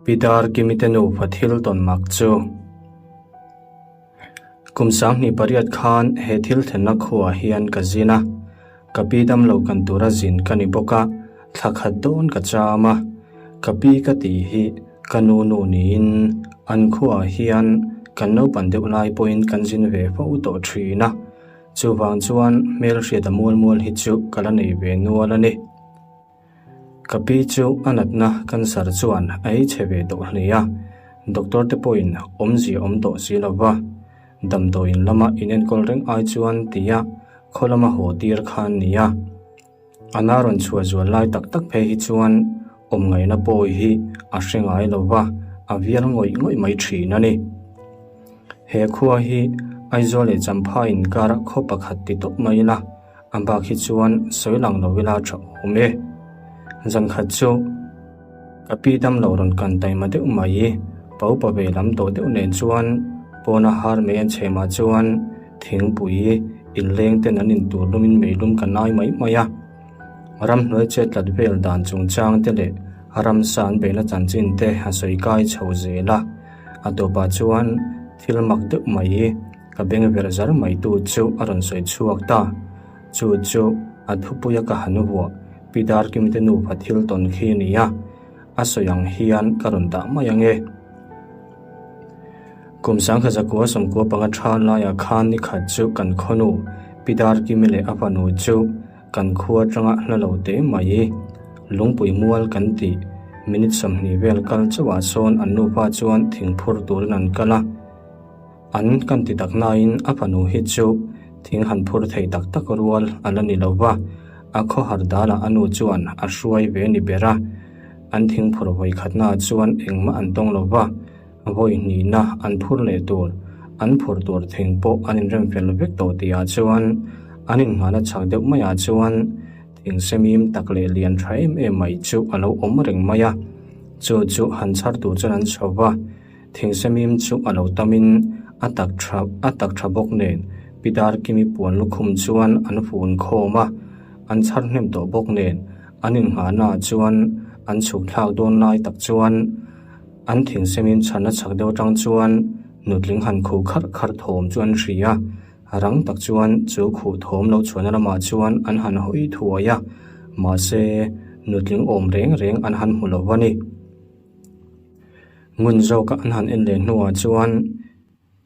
Pi Darkimi te nupa thil tawn mak chu. Kum 28 khan he thil thlenna khuaah hian ka zin a, ka pi damlo kan tura zin ka ni bawk a, thla khat dawn ka cham a, ka pi ka tih hi ka nu nu niin an khuaah hian kan naupan deuh lai pawhin kan zin ve fo tawh thin a, chuvang chuan hmelhriat a mual mual hi chu ka la nei ve nual a ni. Ka pi chu a natna cancer chuan a ei chhe ve tawh hle a, doctor te pawhin awmzia awm tawh si lo va, damdawiin lama inenkawl reng ai chuan tia khaw lama haw tir kha an ni a. A na rawn chhuah zual lai tak tak phei hi chuan awm ngaihna pawi hi a hre ngai lo va, a vial ngawih ngawih mai thin a ni. He khua hi Aizawl leh Champhai inkar khaw pakhat ti tawp mai ila, A bak hi chuan sawi lang lo ila tha awm e. Zan khat chu ka pi dam lo rawn kan taima deuh mai i, pa upa ve lam tawh deuh nen chuan pawna har mai an chhem ah chuan thingpui inleng ten an intur lumin meilum ka nai mai mai a. Ramhnuai chet tlat vel dan chungchang te leh ramsa an beihna chanchin te a sawi kai chho zel a. A tawpah chuan thil mak deuh mai i. Ka beng verh zar mai tu chu a rawn sawi chhuak ta. Chu chu a thupuia ka han vuah Pi Darkim te nupa thil tawn khi a ni a, a sawi ang hian ka rawn dah mai ang e. Kum 1995 tha laiah khan ni khat chu kan khawnu Pi Darkimi leh a fanu chu kan khua atanga hla lo teh mai. Lungpui mual kan tih minute 20 vel kal chauhah sawn an nupa chuan thingphur turin an kal a. An kan ti tak nain a fanu hi chu thing han phur thei tak tak rual a la ni lo va, a khawhar dalah a nu chuan a hruai ve ni ber a. An thing phur vawi khatnaah chuan engmah an tawng lo va, vawi hnihna an phur leh tur, an phur tur thing pawh an inrem fel vek tawh tihah chuan an inngahna chak deuh maiah chuan thing semim tak leh lian tha em em mai chu a lo awm reng mai a. Chu chu han chhar tur chuan an chho va. Thingsemim chu a lo tamin a tak tha a tak tha bawk nen Pi Darkimi puan lukhum chuan an fun khawm a, an chhar hnem tawh bawk nen an inngahna ah chuan an chhuk thlak dawn lai tak chuan an thingsemim chhanna chhak deuh atang chuan nutling han khuh kharh kharh thawm chu an hria a, rang tak chuan chu khuh thawm lo chhuahna lamah chuan an han hawi thuai a, mahse nutling awm reng reng an han hmu lo a ni. Ngun zawka an han en leh hnuah chuan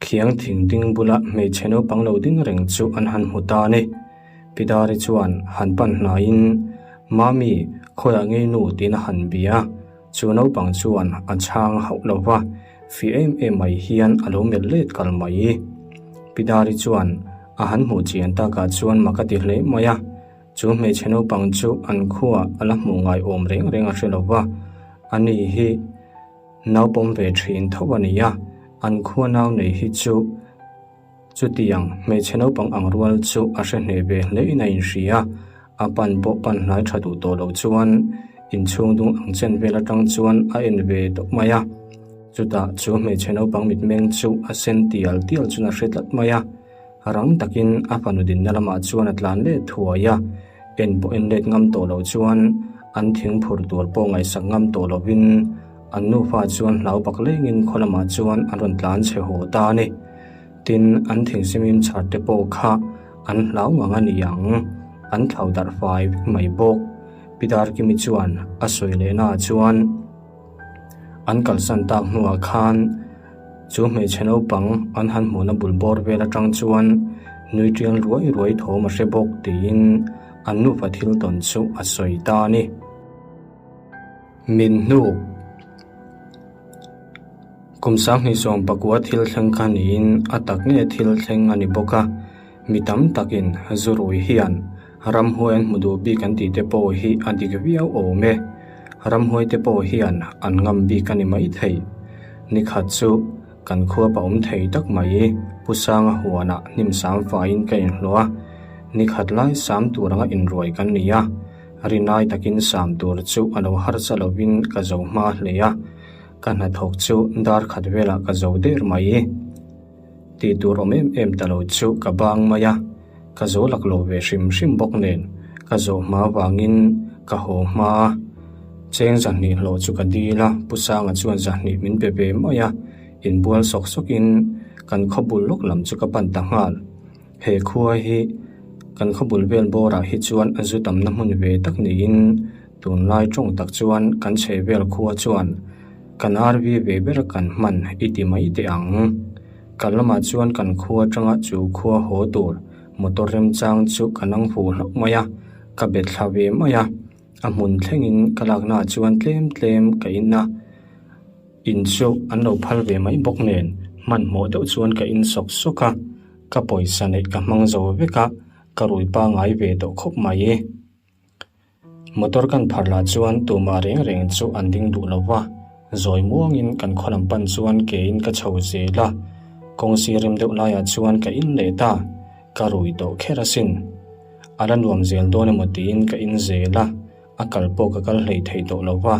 khiang thing ding bula hmeichhe naupang lo ding reng chu an han hmu ta a ni. Pidari chuan han pan hnaiin, Mami, khawiah ngei nu tiin a han bia a, chu naupang chuan a chhang hauh lo va, fih em em mai hian a lo melh let kal mai. Pidari chuan a han hmuh chian takah chuan mak a ti hle mai a. Chu hmeichhe naupang chu an khuaah a la hmuh ngai awm reng reng a hre lo va, ani hi naupawm ve thin tho a ni a, an khua nau nei hi chu chutiang hmeichhe naupang ang rual chu a hre hneh ve hlein a inhria, a pan pawh pan hnai tha duh tawh lo chuan inchhung dung ang chen vel atang chuan a en ve tawp mai a, chutah chu hmeichhe naupang mitmeng chu a sen tial tial chuan a hre tlat mai a. Rang takin a fanu dinna lamah chuan a tlan let thuai a, en pawh en let ngam tawh loh chuan an thing phur tur pawh ngaihsak ngam tawh lovin an nufa chuan hlau bak lengin khaw lamah chuan an rawn tlan chhe haw ta a ni. Tin, an thing simim chhar te pawh kha an hlau ngang a ni ang, an thlau darh fai vek mai bawk. Pi Darkimi chuan a sawi lehnaah chuan an kalsan tak hnuah khan, Chu hmeichhe naupang an han hmuhna bul bawr vel atang chuan nui tial ruai ruai thawm a hre bawk tiin an nupa thil tawn chu a sawi ta a ni. Min hnuk Kum 2019 thil thleng kha niin a tak nge thil thleng a ni bawk a, mi tam takin zurui hian ramhuai an hmu duh bik an tih te pawh hi a dik viau awm e. Ramhuai te pawh hian an ngam bik a ni maithei. Nikhat chu kan khua pa awm thei tak mai Pu Sanga huanah hnim sam faiin ka inhlawh a, nikhat lai sam tur anga inruai kan ni a, rinai takin sam tur chu a lo harsa lovin ka zo hma hle a, ka hnathawk chu dar khat velah ka zo der mai. Tih tur awm em em ta lo chu ka bang mai a, ka zo lak lo ve hrim hrim bawk nen ka zawh hma vangin ka haw hma a. Cheng zahnih hlawh chu ka dil a, Pu Sanga chuan zahnih min pe ve mai a, inbual sawk sawkin kan khaw bul lawk lam chu ka pan ta nghal. He khua hi kan khaw bul vel bawrah hi chuan a zu tamna hmun ve tak niin tunlai tawng tak chuan kan chhehvel khua chuan kan RV ve ber kan hman i ti mai teh ang. Kal lamah chuan kan khua atanga chu khua haw tur motor remchang chu ka nang fuh hlauh mai a, ka bet thla ve mai a. A hmun thlengin ka laknaah chuan tlem tlem ka in a, in chu an lo phal ve mai bawk nen hmanhmawh deuh chuan ka in sawk sawk a, ka pawisa neih ka hmang zo vek a, ka rui pangai ve tawh khawp mai. Motor kan phar lah chuan tumah reng reng chu an ding duh lo va, zawi muangin kan khaw lam pan chuan kein ka chho zel a, kawng sir rem deuh laiah chuan ka in leh ta. Ka rui tawh kher asin. A la nuam zel dawn emaw tiin ka in zel a, a kal pawh ka kal hlei thei tawh lo va,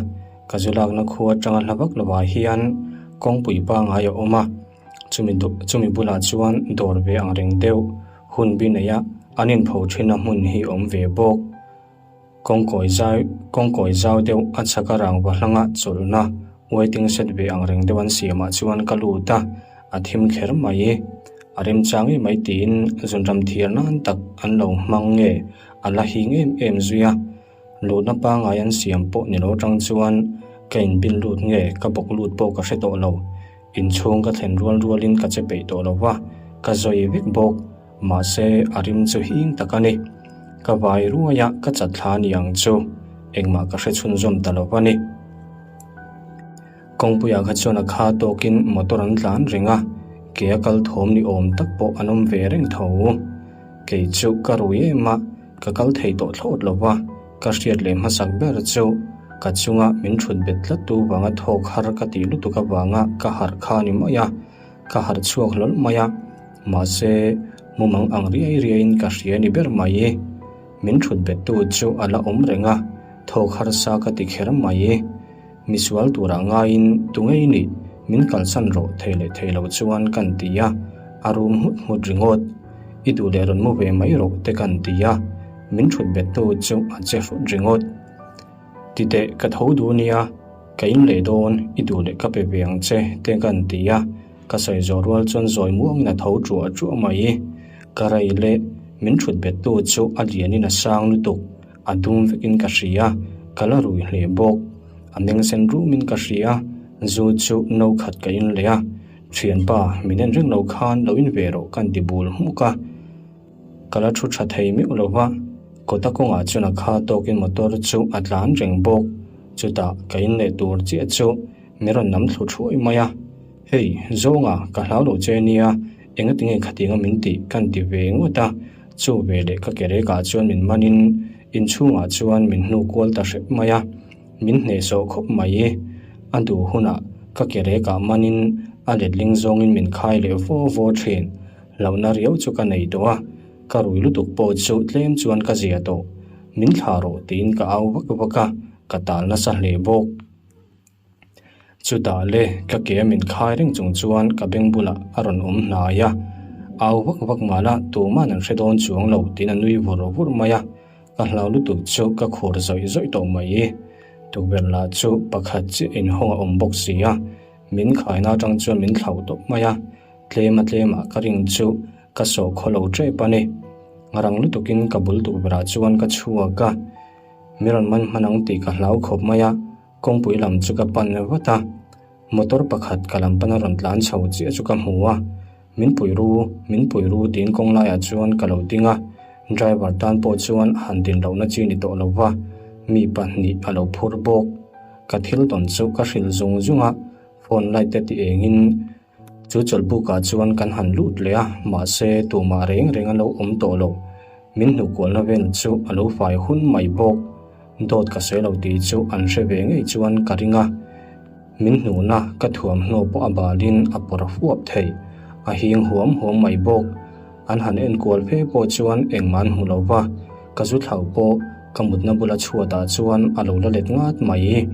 ka zu lakna khu atanga hla vak lovah hian kawngpui pangai a awm a, chumi chumi bulah chuan dawr ve ang reng deuh hun bi neia an inpho thinna hmun hi awm ve bawk. Kawngkawi zai kawngkawi zau deuh a chhaka rangva hlanga chawlhna waiting shed ve ang reng deuh an siamah chuan ka lut a, a thim kher mai. A remchang em mai tiin zunram thiar nan tak an lo hmang nge a la hing em em zui a, luhna pangai an siam pawh ni lo atang chuan ka inbin lut nge ka bawk lut pawh ka hre tawh lo. Inchhung ka thlen rual rualin ka che peih tawh lo va, ka zawi vek bawk. Mahse, a rim chu hing tak a ni. Ka vai ruai a, ka chat thla ni ang chu. Engmah ka hre chhunzawm ta lo va ni. Kawngpuiah kha chuan a kha tawkin motor an tlan reng a, ke a kal thawm ni awm tak pawh an awm ve reng tho. Kei chu ka rui em a, ka kal thei tawh thlawt lo va, ka hriat leh hmasak ber chu ka chunga min thut bet tlat tu vanga thawk har ka tih lutuk avanga ka harh kha ni mai a, ka harh chhuak hlawl mai a. Mahse, mumang ang riai riaiin ka hria ni ber mai. Min thut bettu chu a la awm reng a, thawk harsa ka ti kher mai. Misual turah ngaiin tu ngei nih min kalsan rawh thei leh thei lo chuan kan ti a, a rum nghut nghut ringawt. I duh leh rawn mu ve mai rawh te kan ti a, min thut bettu chu a che hrut ringawt. Titeh ka tho duh nia, ka in leh dawn, i duh leh ka pe ve ang che te kan ti a. Ka sawi zawh rual chuan zawi muangin a tho ṭuah ṭuah mai. Ka rei leh min ṭhut bettu chu a lianin a sang lutuk, a dum vekin ka hria, ka la rui hle bawk. A meng sen rumin ka hria, zu chu no khat ka in leh a, Ṭhianpa, min en reng lo khan lo in ve rawh ka inti bul hmuk a. Ka la thu tha thei meuh lo va, kawta kawngah chuan a kha tawkin motor chu a tlan reng bawk. Chutah ka in leh tur chiah chu min rawn nam thlu thuai mai a. Hei, zawnga ka hlau lo che nia, engatinge khatianga min tih kan ti ve ngawt a, chu veleh ka ke rekah chuan min manin inchhungah chuan min hnu kual ta hrep mai a, min hnehsawh khawp mai. A duh hunah ka ke rekah manin a letling zawngin min khai leh vaw vaw thin. Hlauhna riau chu ka nei tawh a, ka rui lutuk pawh chu tlem chuan ka zia tawh. Min thlah rawh tiin ka au vak vak a, ka tal nasa hle bawk. Chutah le ka ke a min khai reng chung chuan ka beng bulah a rawn awm hnai a, au vak vak mah la tuman an hre dawn chuang lo tiin a nui vur vur mai a, ka hlau lutuk chu ka khur zawih zawih tawh mai. Tukverh lah chu pakhat chiah inhawng a awm bawk si a, min khaina atang chuan min thlauh tawp mai a, tlema tlemah ka ring chu ka sawh khaw lo tep a ni. Rang lutukin ka bul tukverhah chuan ka chhuak a, mi rawn man hman ang tih ka hlau khawp mai a. Kawngpui lam chu ka pan vat a, motor pakhat ka lam pana rawn tlan chho chiah chu ka hmu a, min pui ru, min pui ru tiin kawng laiah chuan ka lo ding a, driver tan pawh chuan han din lohna chi ni tawh lo va, mi pahnih a lo phur bawk. Ka thil tawn chu ka hrilh zung zung a, phone light te ti engin Chu chawlhbukah chuan kan han lut leh a, mahse tumah reng reng a lo awm tawh lo. Min hnuhkualna vel chu a lo fai hun mai bawk. Dawt ka sawi lo tih chu an hre ve ngei chuan ka ring a. Min hnuhna ka thuamhnaw pawh a balin a pawr fuap thei. A hing huam huam mai bawk. An han enkual fe pawh chuan engmah an hmu lo va, ka zu thlauh pawh ka mutna bula chhuatah chuan a lo la let ngat mai.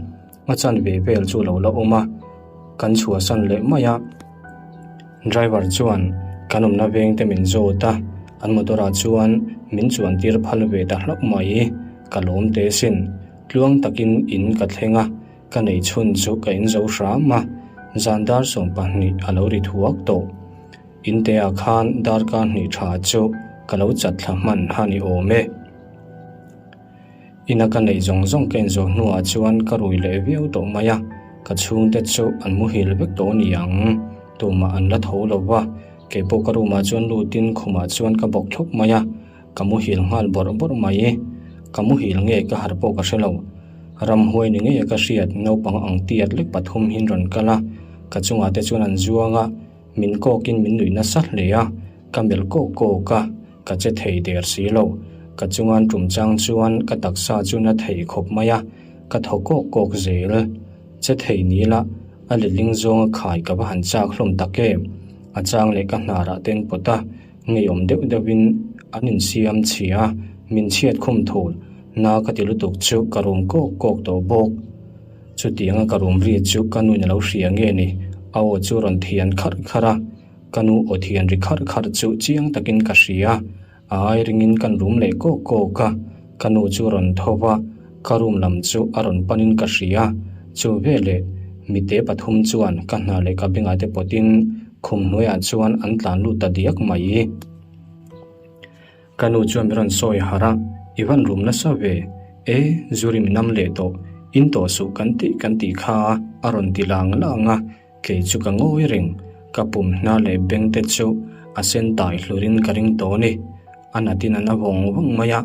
A chanve vel chu lo la awm a, kan chhuahsan leh mai a. Driver chuan kan awmna veng te min zawt a, an motor ah chuan min chuan tir phal ve ta hlauh mai, ka lawm teh sin. Tluang takin in ka thleng a, ka nei chhun chu ka in zo hram a, zan dar 20 a lo ri thuak tawh. In te ah khan darkar hnih tha chu ka lo chat thla hman ha ni awm e. Ina ka neih zawng zawng ka inzawh hnuah chuan ka rui leh viau tawh mai a, ka chhungte chu an muhil vek tawh ni ang. Tumah an la tho lo va, kei pawh ka room ah chuan lutin khumah chuan ka bawk thlawp mai a, ka muhil nghal bawrh bawrh mai. Ka muhil nge ka harh pawh ka hre lo. Ramhuai ni ngeia ka hriat naupang ang tiat lek pathum hin rawn kal a, ka chungah te chuan an zuang a, min kawkin min nuih nasa hle a, ka melh kawk kawk a. Ka che thei der si lo. Ka chungan tum chang chuan ka taksa chu na thei khawp mai a, ka thaw kawk kawk zel. Che thei ni la, a letling zawnga khai ka va han chak hlawm tak em? A chang leh ka hnarah ten pawt a, ngeiawm deuh deuhin an insiam chhia a, min chhiat khum thul. Na ka ti lutuk chu ka rum kawk kawk tawh bawk. Chutianga ka rum ri chu ka nuin a lo hria nge ni? A aw chu rawn thian kharh kharh a. Ka nu aw thian ri kharh kharh chu chiang takin ka hria, a ai ringin kan rum leh kawk kawk a, ka nu chu rawn tho va, ka room lam chu a rawn panin ka hria, chu veleh mite pathum chuan ka hna leh ka bengah te pawtin khum hnuaiah chuan an tlan lut ta diak mai. Ka nu chuan min rawn sawi harh a, I van rum nasa ve, e zuri min nam leh tawh, in tawh suh kan tih kan tih kha a rawn ti lang lang a, Kei chu ka ngawi reng, ka pum hna leh beng te chu a sen tai hlurin ka ring tawh a ni. A natin a na vawng vawng mai a,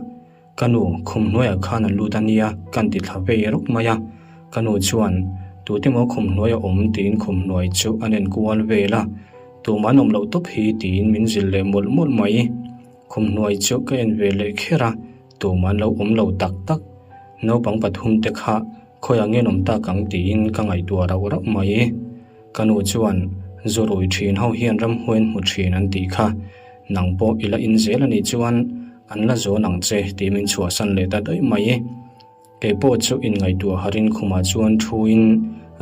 ka nu khum hnuaiah khan a lut a nia kan ti thla vei rawk mai a. Ka nu chuan tute maw khum hnuai a awm tiin khum hnuai chu a nen kual vel a, tumah an awm loh tawp hi tiin min zilh leh mawlh mawlh mai. Khum hnuai chu ka en ve leh kher a, tumah an lo awm lo tak tak. Naupang pathum te kha Khawiah nge nawm tak ang tiin ka ngaihtuah rauh rauh mai. Ka nu chuan, Zu rui thin ho hian ramhuai an hmu thin an tih kha. Nang pawh i la in zel a nih chuan an la zawn ang che tih min chhuahsan leh ta daih mai. Kei pawh chu inngaihtuah harin khumah chuan thuin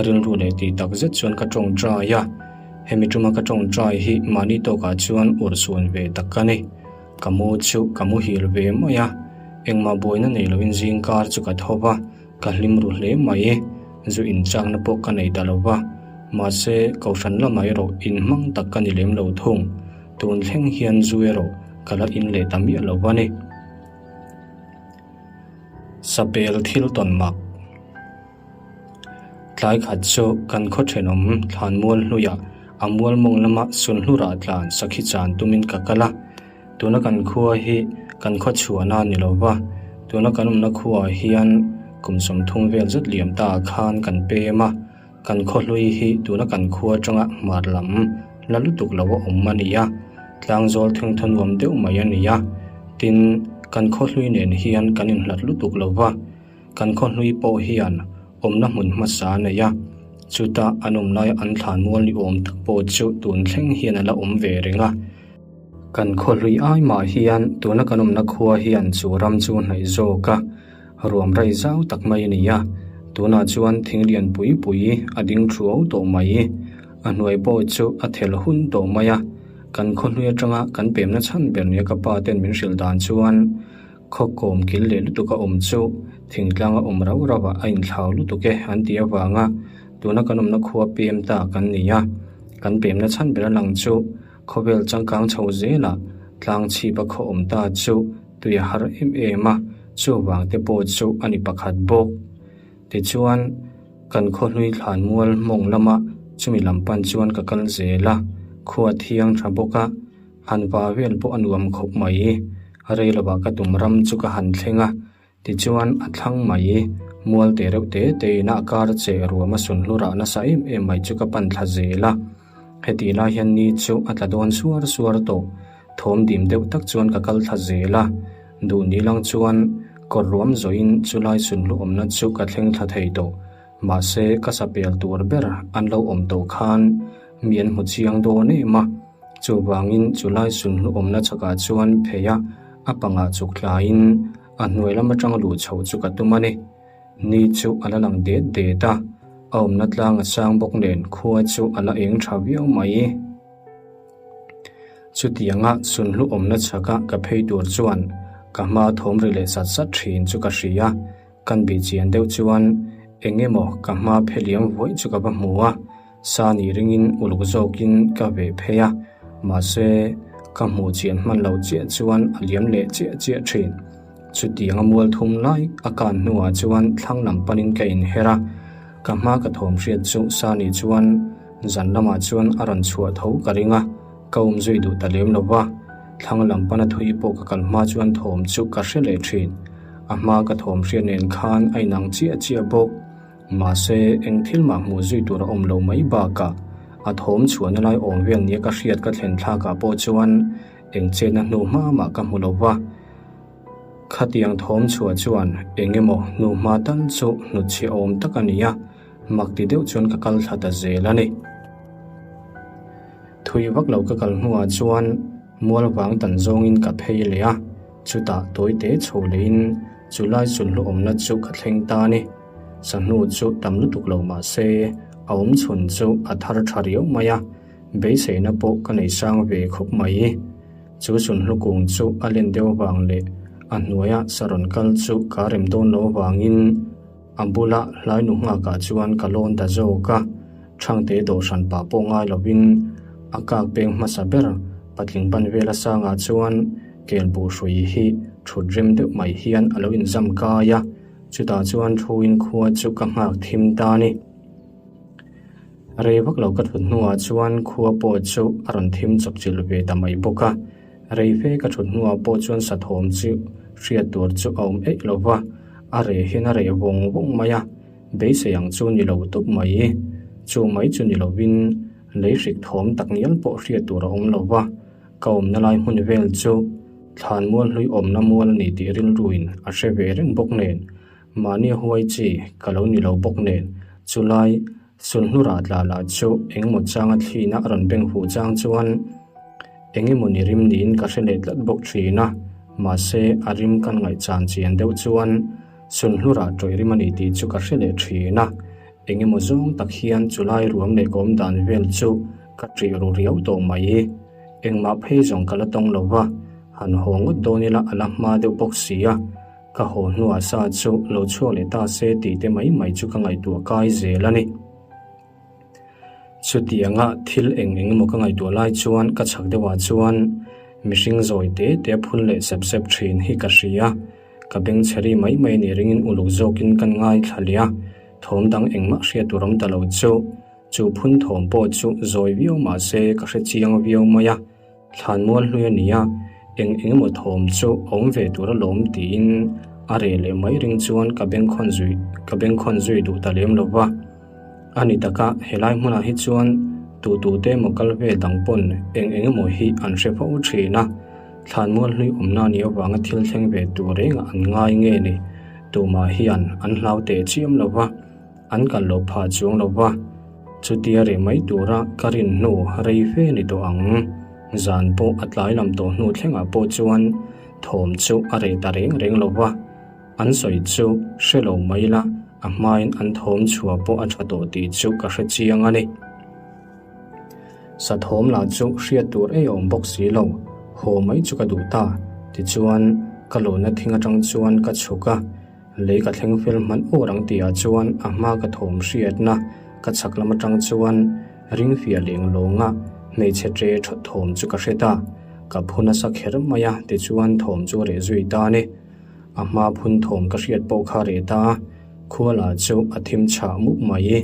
rilru leh tih tak zet chuan ka tawngtai a. Hemi tuma ka tawngtai hi mahni tawkah chuan urhsun ve tak ka ni. Ka mu chu ka muhil ve mai a, engmah buaina nei loin zingkar chu ka tho va. Ka hlim ru hle mai, zu inchakna pawh ka nei ta lo va, mahse kohhran lamah erawh inhmang tak ka ni lem lo thung. Tun thleng hian zu erawh ka la in leh ta miah lo va ni. Sapel thil tawn mak. Tlai khat chu kan khaw thenawm thlanmual hluiah a mual mawng lama sunhlurah tlan sakhi chan tumin ka kal a. Tuna kan khua hi kan khaw chhuahna a ni lo va, tuna kan awmna khuaah hian kum 30 vel zet liam ta ah khan kan pem a, kan khaw hlui hi tuna kan khua atanga hmar lam la lutuk lo a awm a ni a, tlangzawl thengthaw nuam deuh mai a ni a, tin, kan khaw hlui nen hian kan inhlat lutuk lo va. Kan khaw hlui pawh hian awmna hmun hmasa a nei a, chuta an awm laia an thlan mual ni awm tak pawh chu tun thleng hian a la awm ve reng a. Kan khaw hlui ai mah hian tuna kan awmna khua hian chu ram chu hnaih zawk a, ruam rai zau tak mai a ni a, tunah chuan thing lian pui pui a ding thuau tawh mai. A hnuai pawh chu a thel hun tawh mai a, kan khaw hlui atanga kan pemna chhan ber nia ka pa ten min hrilh dan chuan, Khaw kawm kil leh lutuk a awm chu thingtlang a awm rauh rauh ah a inthlau lutuk e an tih avanga tuna kan awmna khua pem ta kan ni a, kan pemna chhan ber a lang chu khawvel changkang chho zelah tlang chhip a khaw awm ta chu tui a har em em a, chuvang te pawh chu a ni pakhat bawk. Tichuan, kan khaw hlui thlan mual mawng lama chumi lam pan chuan ka kal zel a, khua thiang tha bawk a, Han va vel pawh a nuam khawp mai. Rei lovah ka tum ram chu ka han thleng a, tichuan a thlang mai. Mual te reuh te te in a kar che ruam a sun hlurah nasa em em mai chu ka pan thla zel a. Hetih lai hian ni chu a tla dawn suar suar tawh. Thawm dim deuh tak chuan ka kal thla zel a. Duh ni lang chuan kawr ruam zawhin chulai sun hlu awmna chu ka thleng thla thei tawh. Mahse ka sapel tur ber an lo awm tawh khan mi an hmu chiang dawn em a. Chuvangin chulai sunhlu awmna chhakah chuan phei a, a pangah chuk tlaiin a hnuai lam atanga luh chhoh chu ka tum a ni. Ni chu a la lang det det a, a awmna tlang a sang bawk nen khua chu a la eng tha viau mai. Chutianga sunhlu awmna chhaka ka phei tur chuan ka hma thawm ri leh sat sat thin chu ka hria. Kan bih chian deuh chuan eng emaw ka hma phe liam vuaih chu ka va hmu a, sa nih ringin uluk zawkin ka veh phei a, mahse ka hmuh chian hman loh chiah chuan a liam leh chiah chiah thin. Chutianga mual thum lai a kan hnuah chuan thlang lam panin ka inher a, ka hma ka thawm hriat chu sa nih chuan zan lamah chuan a rawn chhuah tho ka ring a, ka awm zui duh ta lem lo va, thlang lam pana thui pawh ka kal hma chuan thawm chu ka hre leh thin. A hma ka thawm hriat nen khan a inang chiah chiah bawk. Mahse, eng thil mah hmuh zui tur a awm lo mai bakah a thawm chhuahna lai awm vel nia ka hriat ka thlen thlakah pawh chuan eng chetna hnu hma mah ka hmu lo va. Khatiang thawm chhuah chuan eng emaw hnu hma tal chu hnutchhiah awm tak a ni a, mak ti deuh chuan ka kal thla ta zel a ni. Thui vak lo ka kal hnuah chuan mual vang tan zawngin ka phei leh a, chutah tawi te chho lehin chu lai sulhnu awmna chu ka thleng ta a ni. Sahnu chu tam lutuk lo mah se a awm chhun chu a thar tha riau mai a, beiseina pawh ka nei sang ve khawp mai. Chu sunhlu kung chu a len deuh avang leh a hnuaia sa rawn kal chu ka rem dawn lo avangin a bula hlainu nghakah chuan ka lawn ta zawk a, Thangte dawhhran pah pawh ngai lovin a kak peng hmasa ber patling ban vela sangah chuan kel buh hrui hi thut rem deuh mai hian a lo inzam kai a, chutah chuan thuin khua chu ka nghak thim ta a ni. Rei vak lo ka thut hnuah chuan khua pawh chu a rawn thim chawp chilh ve ta mai bawk a, rei fe ka thut hnuah pawh chuan sathawm chu hriat tur chu a awm eih lo va, a reh hian a reh vawng vawng mai a, beisei ang chu ni lo tawp mai. Chu mai chu ni lovin lei hrik thawm tak ngial pawh hriat tur a awm lo va, ka awmna lai hmun vel chu thlan mual hlui awmna mual a ni tih rilruin a hre ve reng bawk nen. Mahni huai chi ka lo ni lo bawk nen, chulai sulhnu rah tla lah chu engemaw changa thlina a rawn beng huh chang chuan engemaw ni rim niin ka hre leh tlat bawk thin a, mahse a rim kan ngaihchan chian deuh chuan sulhnu rah tawih rim a ni tih chu ka hre leh thin a, engemaw zawng tak hian chulai ruam leh ka awm dan vel chu ka ṭih ru riau tawh mai. Engmah phei zawng ka la tawng lo va, han haw ngawt dawn ila a la hma deuh bawk si a. Ka haw hnuah sa chu lo chhuak leh ta se tih te mai mai chu ka ngaihtuah kai zel a ni. Chutianga thil eng eng emaw ka ngaihtuah lai chuan ka chhak deuhah chuan mihring zawi te te a phun leh sep sep thin hi ka hria. Ka beng chhe ri mai mai nih ringin uluk zawkin kan ngaithla leh a, thawm dang engmah hriat tur awm ta lo chu. Chu phun thawm pawh chu zawi viau mah se ka hre chiang viau mai a. Thlan mual hlui a ni a, eng eng emaw thawm chu a awm ve tur alawm tiin a reh leh mai ring chuan ka bengkhawn zui ka bengkhawn zui duh ta lem lo va. A ni taka helai hmunah hi chuan tu tu te emaw kal vel dang pawn eng eng emaw hi an hre fo thin a, thlan mual hlui awmna a nih avanga thil thleng ve tur rengah an ngai nge ni tumah hian an hlau teh chiam lo va. An kal loh phah chuang lo va, chutia reh mai tura ka rin hnu rei fe ni tawh ang. Zan pawh a tlai lam tawh hnu thlengah pawh chuan thawm chu a reh ta reng reng lo va, an sawi chu hre lo mai la, a hmain an thawm chhuah pawh a tha tawh tih chu ka hre chiang a ni. Sa thawm lah chu hriat tur ei awm bawk si lo, haw mai chu ka duh ta, tichuan ka lawhna thing atang chuan ka chhuk a. Lei ka thleng fel hman awr ang tihah chuan a hma ka thawm hriatna ka chhak lam atang chuan ring fiah leng lawnga hmeichhe ṭe ṭhawt thawm chu ka hre ta. Ka phu nasa kher mai a tichuan thawm chu a reh zui ta a ni. A hma phun thawm ka hriat pawh kha a reh ta a, khua lah chu a thim chhah mup mai.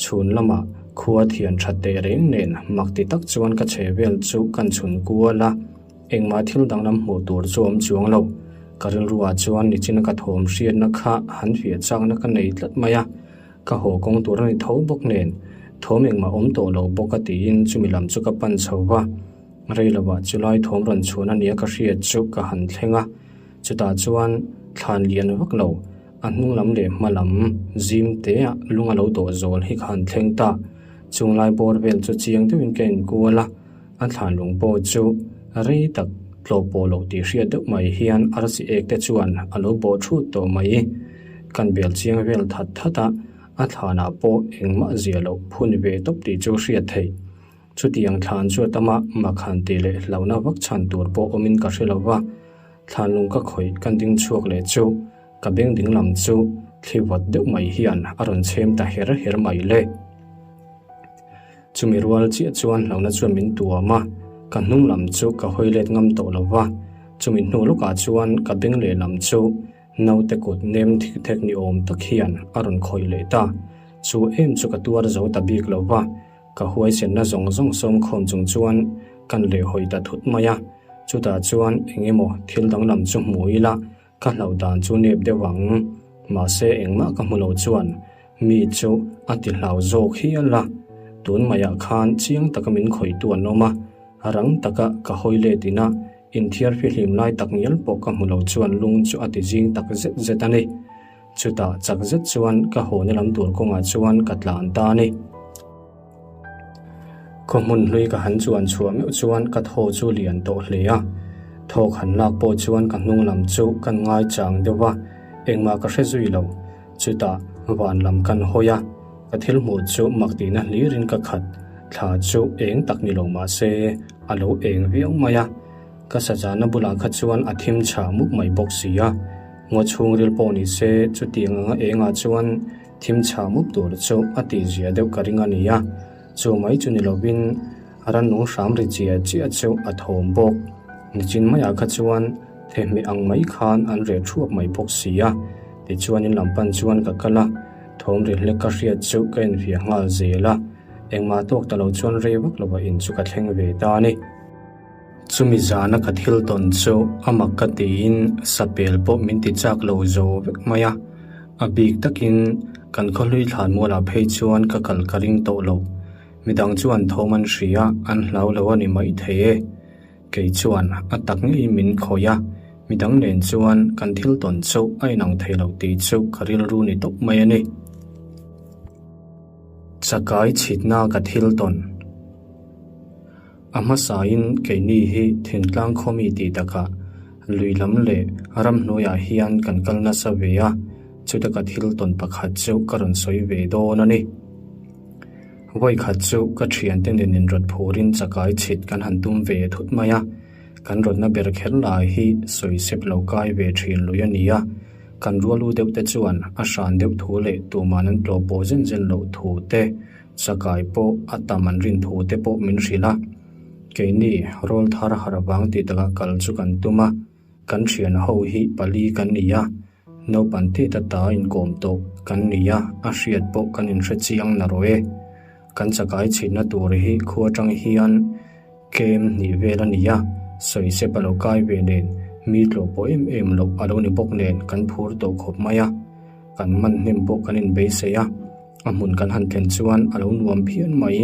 Chhun lamah khua thian ṭhat teh reng nen mak ti tak chuan ka chhe vel chu kan chhun kual a. Engmah thil danglam hmuh tur chu awm chuang lo. Ka rilruah chuan nichina ka thawm hriatna kha han fiah chakna ka nei tlat mai a, ka haw kawng tur a ni tho bawk nen, thawm engmah awm tawh lo bawk a tiin chumi lam chu ka pan chho va. Rei lovah chulai thawm rawn chhuan a nia ka hriat chu ka han thleng a, chutah chuan thlan lian vak lo, a hnung lam leh hma lam zim te ah lung a lo dawh zawl hi ka han thleng ta. Chunglai bawr vel chu chiang deuhin ka enkual a. A thlan lung pawh chu rei tak tlawh pawh loh tih hriat deuh mai hian arsi ek te chuan a lo bawh thut tawh mai. Kan bel chiang vel that that a, a thlanah pawh engmah zia loh phun ve tawp tih chu hriat theih. Chutiang thlan chu a tama makhan tih leh hlauhna vak chhan tur pawh awmin ka hre lo va, thlan lung ka khawih kan ding chhuak leh chu. Ka beng dinglam chu thli vawt deuh mai hian a rawn chhem ta her her mai le. Chumi rual chiah chuan hlauhna chuan min tuam a, ka hnung lam chu ka hawi let ngam tawh lo va, chumi hnu lawkah chuan ka beng lehlam chu naute kut nem thik thek ni awm tak hian a rawn khawih leh ta. Chu em chu ka tuar zo ta bik lo va, ka huaisenna zawng zawng sawm khawm chung chuan kan lehhawi ta thut mai a, chutah chuan eng emaw thil danglam chu hmu ila Ka hlauh dan chu nep deuh ang, mahse engmah ka hmu lo chuan mi chu a ti hlau zawk hial a, tun maiah khan chiang taka min khawihtu an awm a, rang taka ka hawi let ina inthiar fihlim lai tak ngial pawh ka hmu lo chuan lung chu a ti zing tak zet zet a ni. Chutah chak zet chuan ka hawna lam tur kawngah chuan ka tlan ta a ni. Khaw hmun hlui ka han chuan chhuah meuh chuan ka thaw chu lian tawh hle a, thawk han lak pawh chuan ka hnung lam chu kan ngai chang deuh va, engmah ka hre zui lo. Chutah van lam kan hawi a, ka thil hmuh chu mak tihna hlirin ka khat, thla chu eng tak ni lo mah se a lo eng viau mai a, ka sazana bulah kha chuan a thim chhah mup mai bawk si a, ngaw chhungril pawh ni se chutiang anga engah chuan Thim chhah mup tur chu a tih zia deuh ka ring a ni a, chu mai chu ni lovin rannung hram ri chiah chiah chu a thawm bawk. Nichin maiah kha chuan thehmeh ang mai khan an reh thuak mai bawk si a, tichuan in lam pan chuan ka kal a, thawm ri hlek ka hriat chu ka enfiah nghal zel a, engmah tawk ta lo chuan rei vak lovah in chu ka thleng ve ta a ni. Chumi zana ka thil tawn chu a mak ka tiin sapel pawh min ti chak lo zo vek mai a, a bik takin kan khawhlui thlan mualah phei chuan ka kal ka ring tawh lo. Midang chuan thawm an hria, an hlau lo a ni mai thei e. Kei chuan a tak ngeiin min khawih a, midang nen chuan kan thil tawn chu a inang thei lo tih chu ka rilru ni tawp mai a ni. Chakai chhitna ka thil tawn. A hmasain keini hi thingtlang khawmi tih takah lui lam leh ramhnuaiah hian kan kal nasa ve a, chuta ka thil tawn pakhat chu ka rawn sawi ve dawn a ni. Vawikhat chu ka thiante nen inrawt phurin chakai chhit kan han tum ve thut mai a, kan rawtna ber kher lai hi sawi sep lo kai ve thin lui a ni a, kan rualu deuh te chuan a hran deuh thu leh tuman an tlawh pawh zen zen loh thu te Chakai pawh a tam an rin thu te pawh min hrilh a, keini rawl thar har vang tih takah kal chu kan tum a, kan thian ho hi pali kan ni a, naupang tet ata inkawm tawh kan ni a, a hriat pawh kan inhre chiang na rawh e. Kan chakai chhitna tur hi khua atang hian kem hnih vel a ni a, sawisep a lo kai ve nen mi tlawh pawh em em loh a lo ni bawk nen kan phur tawh khawp mai a, kan man hnem pawh kan inbeisei a. A hmun kan han thlen chuan a lo nuam phian mai.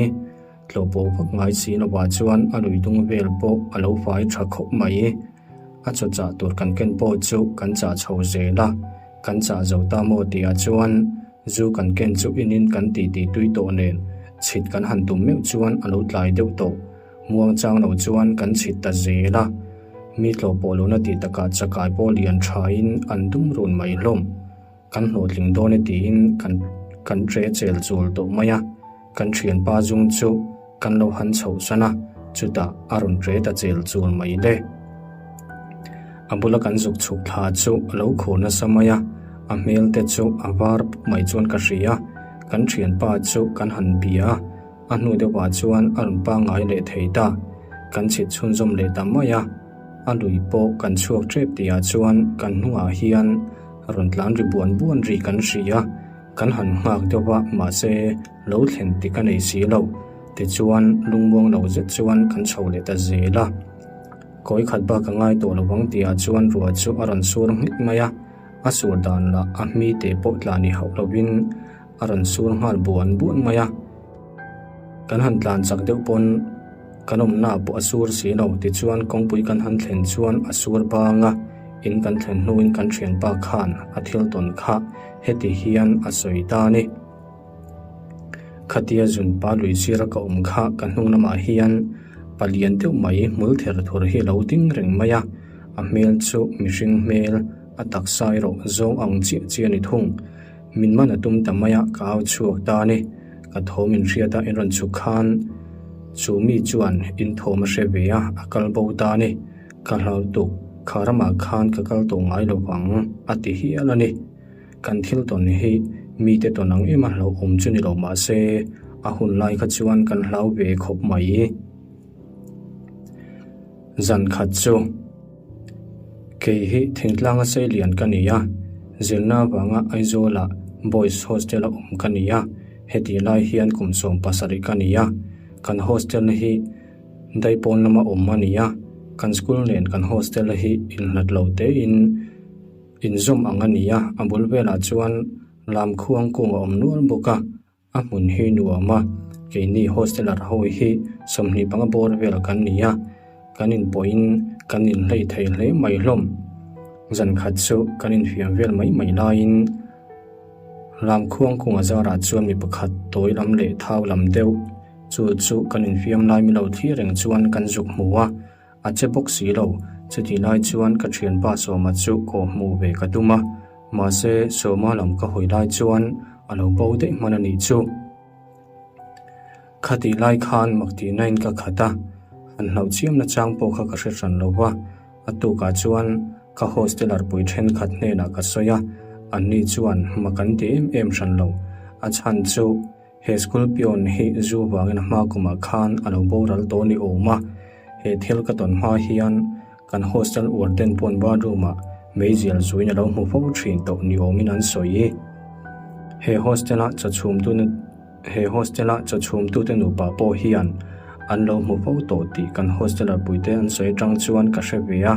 Tlawh pawh vak ngai si lovah chuan a lui dung vel pawh a lo fai tha khawp mai. A chaw chah tur kan ken pawh chu kan chah chho zel a, kan chah zo ta maw tihah chuan zu kan ken chu inin kan titi tui tawh nen chhit kan han tum meuh chuan a lo tlai deuh tawh. Muang chang lo chuan kan chhit ta zel a, mi tlawh pawh lohna tih takah chakai pawh lian thain an dum run mai hlawm. Kan hlawhtling dawn e tiin kan kan ṭe chel chul tawh mai a, kan ṭhianpa zung chu kan lo han chhoh san a, chutah a rawn ṭe ta chel chul mai le. A bula kan zuk chhuk thla chu a lo khur nasa mai a, a hmel te chu a var pup mai chuan ka hria, kan ṭhianpa chu kan han bia a, a hnu deuhah chuan a rawn pangngai leh thei ta, kan chhit chhunzawm leh ta mai a. A lui pawh kan chhuak tep tihah chuan kan hnungah hian rawn tlan ri buan buan ri kan hria a, kan han nghak deuh va mahse lo thlen tik a nei si lo. Tichuan lungmuang lo zet chuan kan chho leh ta zel a. Kawi khat bak a ngai tawh lo vang tihah chuan ruah chu a rawn sur nghek mai a, a sur dan lah a hmi te pawh tla ni hauh lovin a rawn sur nghal buan buan mai a. Kan han tlan chak deuh pawn kan awmna pawh a sur si lo tichuan kawngpui kan han thlen chuan a sur bang a, in kan thlen hnuin kan thianpa khan a thil tawn kha heti hian a sawi ta a ni. Khatia zunpa lui sira ka awm kha ka hnung lamah hian palian deuh mai hmul ther thur hi a lo ding reng mai a, a hmel chu mihring hmel a taksa erawh zawng ang chiah chiah a ni thung. Min man a tum ta mai a, ka au chhuak ta a ni. Ka thawm in hriat a in rawn chhuk khan chu mi chuan in thawm a hre ve a, a kal bo ta a ni. Ka hlau tuk. Kha ramah khan ka kal tawh ngai lo vang, a ti hial a ni. Kan thil tawn hi mite tawn ang em a hlauhawm chu ni lo mah se, a hun lai kha chuan kan hlau ve khawp mai. Zan khat chu kei hi thingtlanga seilian ka ni a, zirna avanga Aizawla Boys Hostel-a awm ka ni a, hetih lai hian kum 17 ka ni a, kan hostel hi Daipawn lama awm a ni a, kan school nen kan hostel hi inhlat lo tein inzawm ang a ni a, a bul velah chuan lamkhuang kung a awm nual bawk a, a hmun hi nuam a, keini hosteler ho hi 25 bawr vel kan ni a, kan inpawhin kan inhlei thei hle mai hlawm. Zan khat chu kan infiam vel mai mai laiin lamkhuang kung a zarah chuan mi pakhat tawi lam leh thau lam deuh, Chu chu kan infiam lai mi lo thlir reng chuan kan zuk hmu a, a che bawk si lo. Chutih lai chuan ka thianpa Sawma chu kawh hmuh ve ka tum a, mahse Sawma lam ka hawi lai chuan a lo bo daih hman a nih chu. Khatih lai khan mak tihna in ka khat a, han hlauh chiam na chang pawh kha ka hre hran lo va, a tukah chuan ka hosteler pui thenkhat hnenah ka sawi a, anni chuan mak an ti em em hran lo, a chhan chu He school peon hi zu vangin a hma kumah khan a lo boral tawh ni awm a, he thil ka tawn hma hian kan hostel warden pawn bathroom ah meizial zuin a lo hmu fo thin tawh ni awmin an sawi. He hostel a chawchhumtu he hostel a chawchhumtute nupa pawh hian an lo hmu fo tawh tih kan hosteler puite an sawi atang chuan ka hre ve a,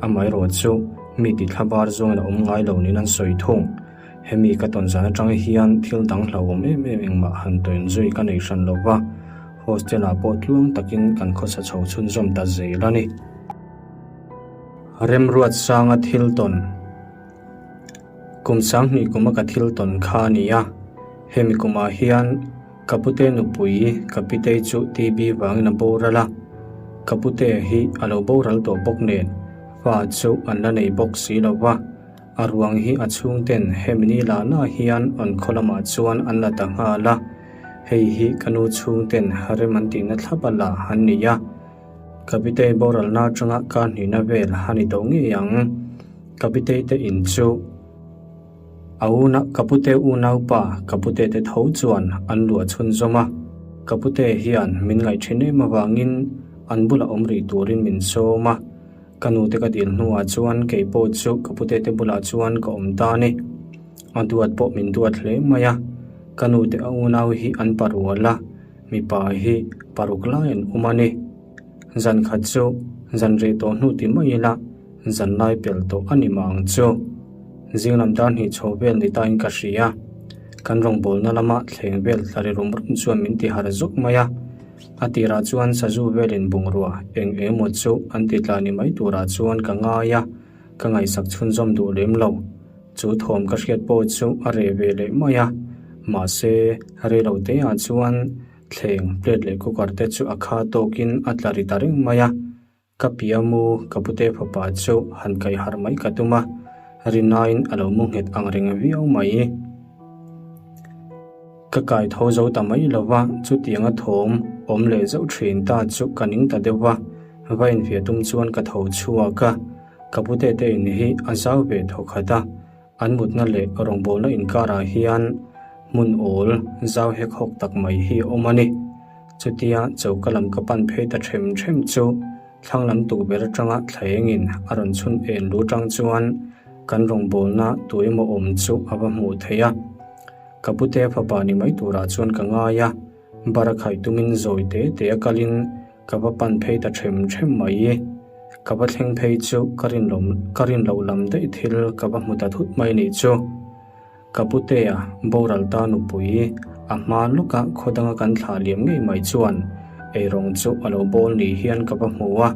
amaherawh chu mi tithlabar zawngin a awm ngai lo niin an sawi thung. Hemi ka tawn zan atang hian thil dang hlauhawm em em engmah han tawn zui ka nei hran lo va, hostel ah pawh tluang takin kan khawsa chho chhunzawm ta zel a ni. Remruat sanga thil tawn Kum 20 kuma ka thil tawn kha a ni a, hemi kumah hian ka pute nupui ka pitei chu TB vangin a boral a, ka pute hi a lo boral tawh bawk nen fa chu an la nei bawk si lo va. A ruang hi a chhungten hemi ni lah lah hian an khaw lamah chuan an la ta nghal a, hei hi ka nu chhungten rem an tihna thlap a la an ni a, ka pitei boralna atanga kar hnihna vel a ni tawh ngei ang. Ka pitei te in chu a una ka pute unaupa ka pute te tho chuan an luah chhunzawm a, ka pute hian min ngaih thin em avangin an bulah awm rih turin min sawm a. Ka nute ka dil hnuah chuan kei pawh chu ka putete bulah chuan ka awm ta a ni. A duat pawh min duat hle mai a, ka nute a unau hi an parual a, mipa hi paruk lai an awm a ni. Zan khat chu zan reh tawh hnu ti mai ila zan lai pel tawh a ni mah ang chu. Zing lam dar hnih chho vel ni tain ka hria. Kan rawngbawlna lama thleng vel thla ri rum rum chuan min ti harh zawk mai a. A tirah chuan sazu velin bungrua eng emaw chu an ti tla ni mai turah chuan ka ngai a, ka ngaihsak chhunzawm duh lem lo. Chu thawm ka hriat pawh chu a reh ve leh mai a, mahse rei lo teah chuan thleng plate leh cooker te chu a kha tawkin a tla ri ta reng mai a. Ka piamu ka pute fapa chu han kaih harh mai ka tum a, rinain a lo mu nghet ang reng viau mai. Ka kai tho zo ta mai lo va, chutianga thawm awm leh zauh thin ta chu ka ning ta deuh va, va infiah tum chuan ka tho chhuak a, ka pute te in hi a zau ve thawkhat a, an mutna leh rawngbawlna inkarah hian hmun awl zau hek hawk tak mai hi a awm a ni. Chutia choka lam ka pan phei ta ṭhem ṭhem chu thlang lam tukverh aṭanga thlaengin a rawn chhun en lu ṭang chuan kan rawngbawlna tu emaw awm chu a va hmuh theih a. Ka pute fapa ni mai turah chuan ka ngai a, bara khaih tumin zawi te te a kalin ka va pan phei ta ṭhem ṭhem mai. Ka va thleng phei chu ka rinloh ka rinloh lam daih thil ka va hmu ta thut mai nih chu. Ka putea boral ta nupui a hma lawka khaw danga kan thlah liam ngei mai chuan eirawng chu a lo bawl ni hian ka va hmu a,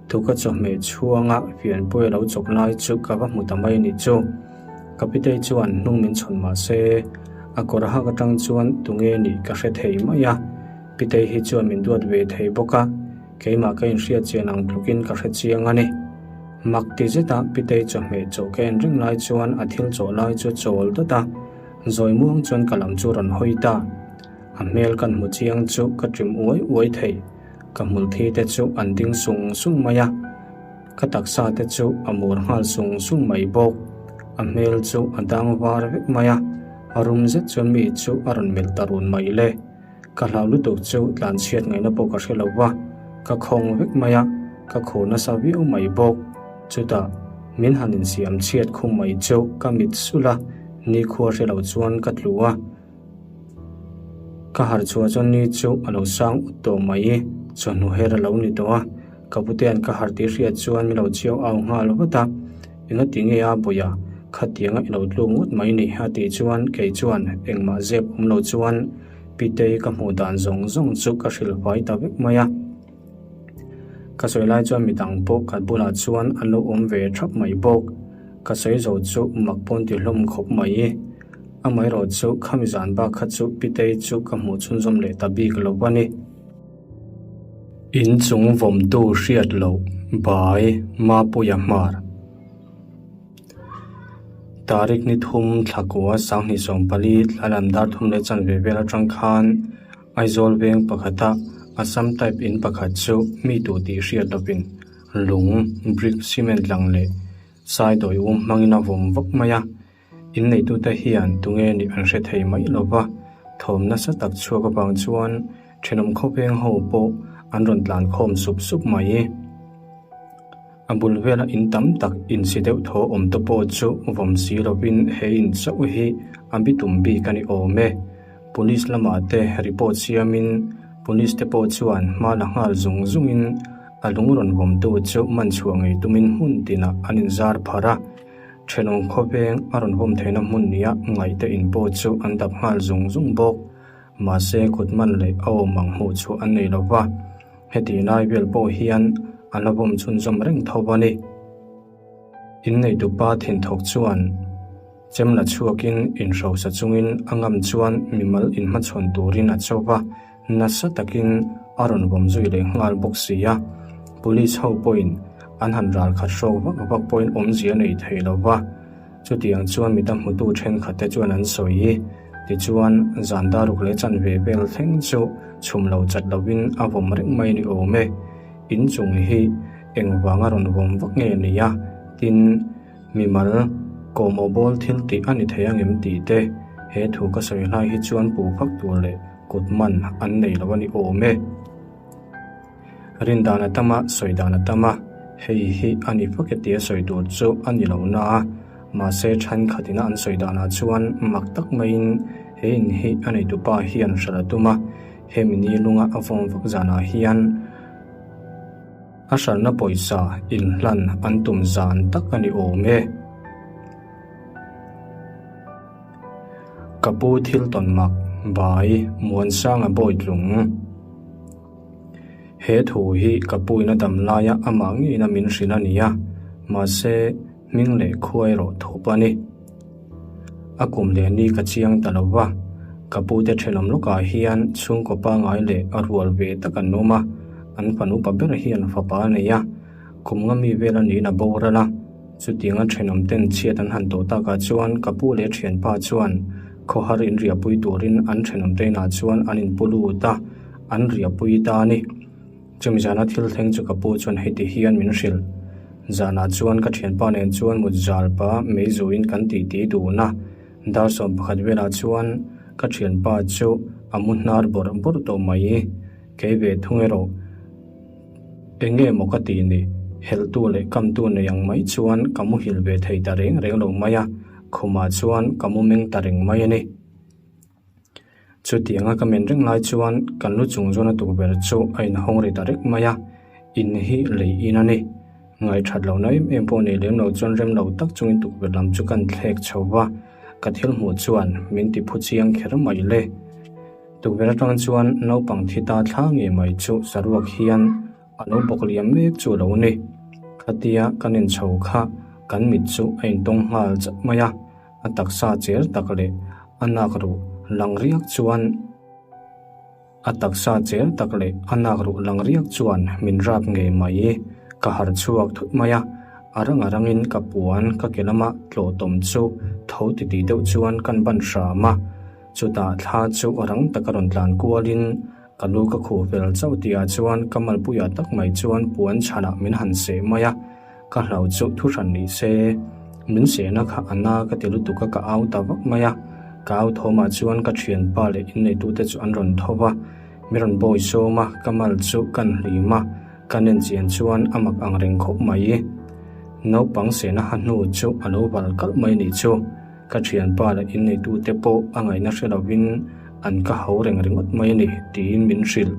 thuka chawhmeh chhuanga fianpui a lo chawk lai chu ka va hmu ta mai ni chu. Ka pitei chuan hnung min chhawn mah se a kawr hak atang chuan tunge nih ka hre thei mai a, pitei hi chuan min duat ve thei bawk a, keimah ka inhriat chian ang tlukin ka hre chiang a ni. Mak ti zeta Pitei chawhmeh chaw ka en reng lai chuan a thil chawh lai chu chawl dawt a, zawi muang chuan ka lam chu rawn hawi ta. A hmel kan hmu chiang chu ka ṭim uai uai thei. Ka hmul thi te chu an ding sung sung mai a. Ka taksa te chu a mur nghal sung sung mai bawk. A hmel chu a dang var vek mai a, a rum zet chuan mi chu a rawn melh ta run mai le. Ka hlau lutuk chu tlanchhiat ngaihna pawh ka hre lo va, ka khawng vek mai a, ka khur nasa viau mai bawk. Chutah min han insiam chhiat khum mai chu ka mit sulh a, nikhua hre lo chuan ka tlu a. Ka harh chhuah chuan ni chu a lo sang ut tawh mai, chawhnu her a lo ni tawh a, ka putea'n ka harh tih hriat chuan min lo chiau au nghal vat a, Engati nge a bawih a, khatianga i lo tluk ngawt mai ni a tih chuan kei chuan engmah zep awm lo chuan Pitei ka hmuh dan zawng zawng chu ka hrilh fai ta vek mai a. Ka sawi lai chuan midang pawh ka bulah chuan an lo awm ve thap mai bawk, ka sawi zo chu mak pawn ti hlawm khawp mai. Amaherawh chu khami zan bak kha chu Pitei chu ka hmuh chhunzawm leh ta bik lo a ni. In chung vawmtu hriat loh bai Mapuia hmar. Tarik ni thum thlakua sanghnih 14 thlalam dar thum leh chanve vel atang khan Aizawl veng pakhata Assam type in pakhat chu mi tu tih hriat lovin lung, brick, cement lang leh saidawi um hmangin a vawm vak mai a. Inneitute hian tunge nih an hre thei mai lo va, thawm nasa tak chhuak avang chuan thenawm khawpeng ho pawh an rawn tlan khawm sup sup mai. A bul vela in tam tak insi deuh thaw awm te pawh chu vawm si lovin he in chauh hi a bitum bik a ni awm e. Police lamah te report siamin police te pawh chuan hma la nghal zung zungin a lung rawn vawmtu chu man chhuah ngei tumin hmun tinah an inzar pharh a. Thenawm khawveng a rawn vawm theihna hmun nia ngaihte in pawh chu an dap nghal zung zung bawk. Mahse kut man leh a awm ang hmuh chhuah an nei lo va, heti lai vel pawh hian a la vawm chhunzawm reng tho a ni. Inneitupa thinthawk chuan chem la chhuakin inhrosa chungin a ngam chuan mimal inhmachhawn turin a cho va, Nasa takin a rawn vawm zui leh nghal bawk si a, Police ho pawhin an han ral khat hrawk vak vak pawhin awmzia nei thei lo va, chutiang chuan mita hmutu thenkhat te chuan an sawi. Tichuan, zan daruk leh chanve vel thleng chu chhum lo chat lovin a vawm reng mai ni awm e. Inchung hi engvanga rawn vawm vak nge ni a? Tin. Mimal, kawhmawh bawl thil tih a ni thei angem tih te, he thu ka sawi hlai hi chuan puh vak tur leh kut man an nei lo a ni awm e. Rindan a tam a, sawi dan a tam a, hei hi a ni vak e tia sawi tur chu a ni lo na a, mahse thenkhatina an sawi danah chuan mak tak maiin he in hi a neitupa hian hralh a tum a, hemi ni lunga a vawm vak zanah hian, A hralhna pawisa inhlan an tum zan tak a ni awm e. Ka pu thil tawn mak bai Muansanga Bawitlung. He thu hi ka pu in a dam laia amah ngeiin a min hrilh a ni a, mahse hming leh khua erawh thup a ni. A kum leh ni ka chiang ta lo va, ka pute thenawm lawkah hian chhungkaw pangngai leh a rual ve tak an awm a, an fanu pa ber hian fapa a nei a, kum nga mi vel a niin a boral a, chutianga thenawm ten chhiat an han tawh takah chuan ka pu leh thianpa chuan khawhar inriahpui turin an thenawm te inah chuan an inpu lut a, an riahpui ta a ni. Chumi zana thil thleng chu ka pu chuan heti hian min hrilh. Zanah chuan ka thianpa nen chuan mut zal pa mei zuin kan titi dun a, dar 11 velah chuan ka thianpa chu a mu hnar bawrh bawrh tawh mai. Kei ve thung erawh eng nge maw ka ti ni, helhtu leh kamtu nei ang mai chuan ka muhil ve thei ta reng reng lo mai a, khumah chuan ka mu meng ta reng mai a ni. Chutianga ka men reng lai chuan kan lu chung zawn a tukverh chu a inhawng ri ta rek mai a, in hi lei in a ni. Ngaihthat lohna em em pawh nei lem lo chuan rem lo tak chungin tukverh lam chu kan thlek chho va, ka thil hmuh chuan min ti phu chiang kher mai le. Tukverh atang chuan naupang thi ta thla ngei mai chu saruak hian a lo bawk liam mek chu a lo ni. Khatia kan inchho kha kan mit chu a intawng nghal chat mai a. A taksa cher tak leh a nak ruh lang riak chuan A taksa cher tak leh a nak ruh lang riak chuan min rap ngei mai. Ka harh chhuak thut mai a, a rang a rangin ka puan ka ke lama tlawh tawm chu tho titih deuh chuan kan ban hram a. Chutah thla chu rang taka rawn tlan kualin ka lu ka khuh fel chauh tihah chuan ka malpuiah tak mai chuan puan chhanah min han seh mai a. Ka hlau chu thu hran ni se, min sehna kha a na ka ti lutuk a ka au ta vak mai a. Ka au thawmah chuan ka thianpa leh inneitute chu an rawn tho va, mi rawn bawi sawm a, ka mal chu kan hlim a, ka nen chian chuan a mak ang reng khawp mai. Naupang sehna ha hnu chu a lo val kalh mai nih chu. Ka thianpa leh inneitute pawh a ngaihna hre lovin an ka ho reng ringawt mai a ni, tiin min hrilh.